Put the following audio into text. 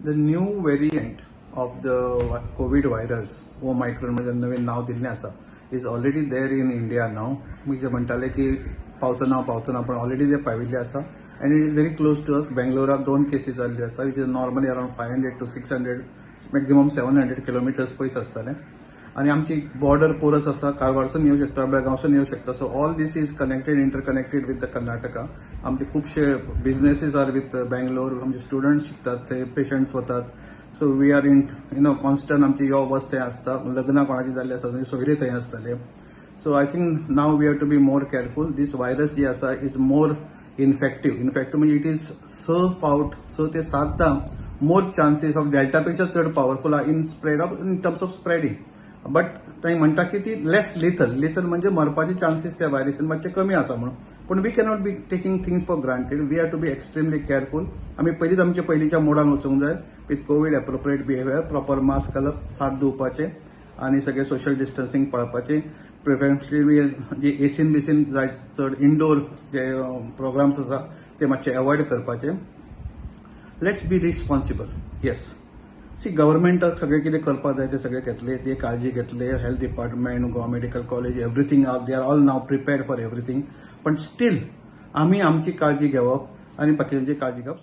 The new variant of the COVID virus, Omicron म्हणजे नवीन नाव दिल्लें आसा, is already there in India now. आमी जे म्हणटाले की पावचो ना, पावचो ना, पण ऑलरेडी ते पाविल्ले आसा and it is very close to us. बेंगलोराक दोन केसी जाल्ल्यो आसा, which is normally around 500 to 600, maximum 700 kilometers पयस आसतालें. आनी आमची बॉर्डर पोरस आसा. कारवारसून येवं शकता, बेळगांवसून येवं शकता. So all this is connected, interconnected with the Karnataka. आमचे खुबशे बिझनेसीस आर विथ बेंगलोर. आमचे स्टुडंट्स शिकतात ते, पेशंट्स वतात. So we are in constant. आमची यो वच थंय आसता. लग्नां कोणाची जाल्ली आसा, थंय सोयरे थंय आसताले. So I think now we have to be more careful. This virus जी आसा is more infective. Infective म्हणजे it is स फावट, 6 ते 7दा मोर चान्सीस ऑफ डेल्टापेक्षा चड पावरफूल आहा in spread of in terms of spreading, but थंय म्हणटा की ती लेस लिथल. लिथल म्हणजे मरपाचे चान्सीस त्या व्हायरसीन मातशे कमी आसा म्हणून. पूण we cannot be taking things for granted. We have to be extremely careful. आमी पयलींच आमच्या पयलींच्या मोडान वचूंक जाय with COVID appropriate behaviour: proper mask घालप, हात धुवपाचे आनी सगळे सोशल डिस्टन्सिंग पाळपाचें. प्रिफरन्सली जे एसीन बिसीन जाय, चड इंडोर जे प्रोग्राम्स आसा ते मातशे एवॉयड करपाचे. Let's be responsible. Yes, see, गव्हर्मेंटाक सगळें कितें करपाक जाय तें सगळें घेतले, ते काळजी घेतले. Health department, Goa Medical College, everything are they are all now prepared for everything. पण स्टील आमी आमची काळजी घेवप आनी बाकीच्यांची काळजी घेवप.